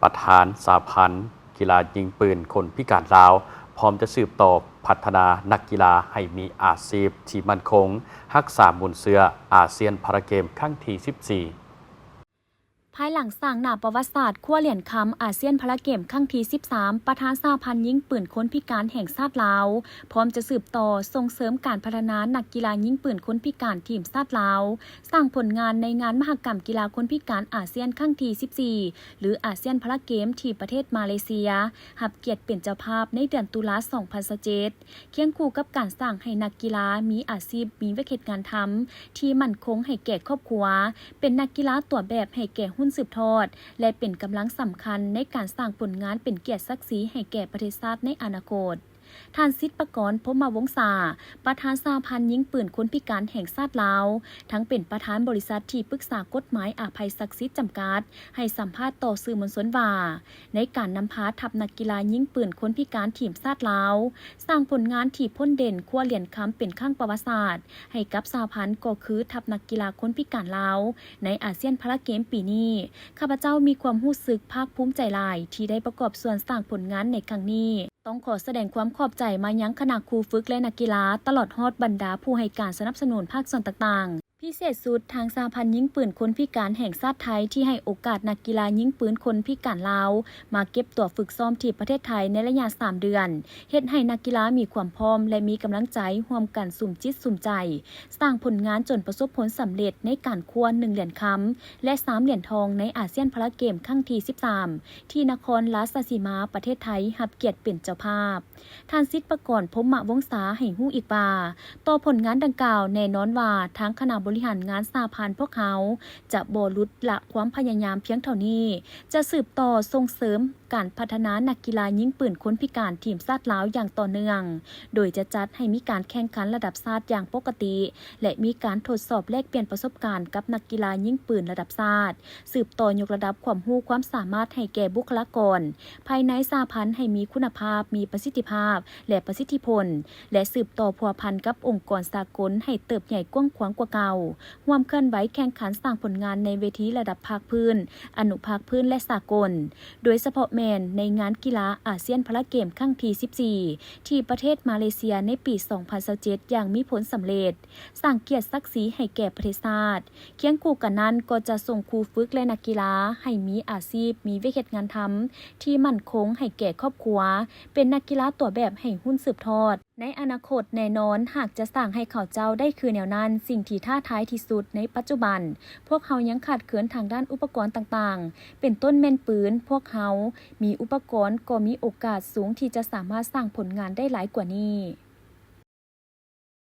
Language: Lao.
ປະທານສະຫະພັນກິລາຍິງປືນຄົນພິການລາວ ພ້ອມຈະສືບຕໍ່ພັດທະນານັກກິລາໃຫ້ມີອາຊີບທີ່ໝັ້ນຄົງ, ຮັກສາມູນເຊື້ອອາຊຽນພາລາເກມຄັ້ງທີສິບສີ່. ພາຍຫຼັງສ້າງໜ້າປະຫວັດສາດຄວ້າຫຼຽນຄຳອາຊຽນພາລາເກມຄັ້ງທີສິບສາມ, ປະທານສະຫະພັນຍິງປືນຄົນພິການແຫ່ງຊາດລາວ ພ້ອມຈະສືບຕໍ່ສົ່ງເສີມການພັດທະນານັກກິລາຍິງປືນຄົນພິການທີມຊາດລາວ, ສ້າງຜົນງານໃນງານມະຫະກຳກິລາຄົນພິການອາຊຽນຄັ້ງທີສິບສີ່ ຫຼື ອາຊຽນພາລາເກມ ທີ່ປະເທດມາເລເຊຍ ຮັບກຽດເປັນເຈົ້າພາບໃນເດືອນຕຸລາ ສອງພັນຊາວເຈັດ. ຄຽງຄູ່ກັບການສ້າງໃຫ້ນັກກິລາມີອາຊີບ, ມີວຽກເຮັດງານທຳທີ່ໝັ້ນຄົງໃຫ້ແກ່ຄອບຄົວ, ເປັນນັກກິລາຕົວແບບໃຫ້ແກ່ຮຸ່ນສືບທອດ ແລະ ເປັນກຳລັງສຳຄັນໃນການສ້າງຜົນງານເປັນກຽດສັກສີໃຫ້ແກ່ປະເທດຊາດໃນອະນາຄົດ. ທ່ານ ສິດປະກອນ ພົມມະວົງສາ, ປະທານສະຫະພັນຍິງປືນຄົນພິການແຫ່ງຊາດລາວ, ທັງເປັນປະທານບໍລິສັດທີ່ປຶກສາກົດໝາຍອາໄພສັກສິດຈຳກັດ, ໃຫ້ສຳພາດຕໍ່ສື່ມວນຊົນວ່າ, ໃນການນຳພາທັບນັກກິລາຍິງປືນຄົນພິການທີມຊາດລາວ ສ້າງຜົນງານທີ່ພົ້ນເດັ່ນຄວ້າຫຼຽນຄຳເປັນຄັ້ງປະຫວັດສາດໃຫ້ກັບສະຫະພັນ ກໍຄືທັບນັກກິລາຄົນພິການລາວໃນອາຊຽນພາລາເກມປີນີ້, ຂ້າພະເຈົ້າມີຄວາມຮູ້ສຶກພາກພູມໃຈຫຼາຍທີ່ໄດ້ປະກອບສ່ວນສ້າງຜົນງານໃນຄັ້ງນີ້. ຕ້ອງຂໍສະແດງຄວາມຂອບໃຈມາຍັງຄະນະຄູຝຶກ ແລະ ນັກກິລາ, ຕະຫຼອດຮອດບັນດາຜູ້ໃຫ້ການສະໜັບສະໜູນພາກສ່ວນຕ່າງໆ. ພິເສດສຸດ, ທາງສະຫະພັນຍິງປືນຄົນພິການແຫ່ງຊາດໄທ ທີ່ໃຫ້ໂອກາດນັກກິລາຍິງປືນຄົນພິການລາວ ມາເກັບຕົວຝຶກຊ້ອມທີ່ປະເທດໄທໃນໄລຍະສາມເດືອນ, ເຮັດໃຫ້ນັກກິລາມີຄວາມພ້ອມ ແລະ ມີກຳລັງໃຈຮ່ວມກັນສຸມຈິດສຸມໃຈ ສ້າງຜົນງານຈົນປະສົບຜົນສຳເລັດໃນການຄວ້າໜຶ່ງຫຼຽນຄຳ ແລະ ສາມຫຼຽນທອງໃນອາຊຽນພາລາເກມຄັ້ງທີສິບສາມ ທີ່ນະຄອນລາຊະສີມາ, ປະເທດໄທ ຮັບກຽດເປັນເຈົ້າພາບ. ທ່ານ ສິດປະກອນ ພົມມະວົງສາ ໃຫ້ຮູ້ອີກວ່າ, ຕໍ່ຜົນງານດັ່ງກ່າວ, ແນ່ນອນວ່າທາງຄະນະບໍລິຫານງານສະຫະພັນພວກເຮົາຈະບໍ່ຫຼຸດລະຄວາມພະຍາຍາມພຽງເທົ່ານີ້, ຈະສືບຕໍ່ສົ່ງເສີມການພັດທະນານັກກິລາຍິງປືນຄົນພິການທີມຊາດລາວຢ່າງຕໍ່ເນື່ອງ, ໂດຍຈະຈັດໃຫ້ມີການແຂ່ງຂັນລະດັບຊາດຢ່າງປົກກະຕິ ແລະ ມີການທົດສອບແລກປ່ຽນປະສົບການກັບນັກກິລາຍິງປືນລະດັບຊາດ, ສືບຕໍ່ຍົກລະດັບຄວາມຮູ້ຄວາມສາມາດໃຫ້ແກ່ບຸກຄະລາກອນ ພາຍໃນສະຫະພັນໃຫ້ມີຄຸນນະພາບ, ມີປະສິດທິພາບ ແລະ ປະສິດທິຜົນ ແລະ ສືບຕໍ່ພົວພັນກັບອົງກອນສາກົນໃຫ້ເຕີບໃຫຍ່ກວ້າງຂວາງກວ່າເກົ່າ, ຮ່ວມເຄື່ອນໄຫວແຂ່ງຂັນສ້າງຜົນງານໃນເວທີລະດັບພາກພື້ນ, ອະນຸພາກພື້ນ ແລະ ສາກົນ, ໂດຍສະເພາະແມ່ນໃນງານກິລາອາຊຽນພາລາເກມຄັ້ງທີສິບສີ່ ທີ່ປະເທດມາເລເຊຍໃນປີສອງພັນຊາວເຈັດ ຢ່າງມີຜົນສຳເລັດ. ສ້າງກຽດສັກສີໃຫ້ແກ່ປະເທດຊາດ. ຄຽງຄູ່ກັນນັ້ນກໍຈະສົ່ງຄູຝຶກ ແລະ ນັກກິລາໃຫ້ມີອາຊີບ, ມີວຽກເຮັດງານທຳທີ່ໝັ້ນຄົງໃຫ້ແກ່ຄອບຄົວ, ເປັນນັກກິລາຕົວແບບໃຫ້ຮຸ່ນສືບທອດ. ໃນອະນາຄົດແນ່ນອນ, ຫາກຈະສ້າງໃຫ້ເຂົາເຈົ້າໄດ້ຄືແນວນັ້ນ, ສິ່ງທີ່ທ້າທາຍທີ່ສຸດໃນປັດຈຸບັນ, ພວກເຮົາຍັງຂາດເຂີນທາງດ້ານອຸປະກອນຕ່າງໆ, ເປັນຕົ້ນແມ່ນປືນ. ພວກເຮົາມີອຸປະກອນກໍມີໂອກາດສູງທີ່ຈະສາມາດສ້າງຜົນງານໄດ້ຫຼາຍກວ່ານີ້.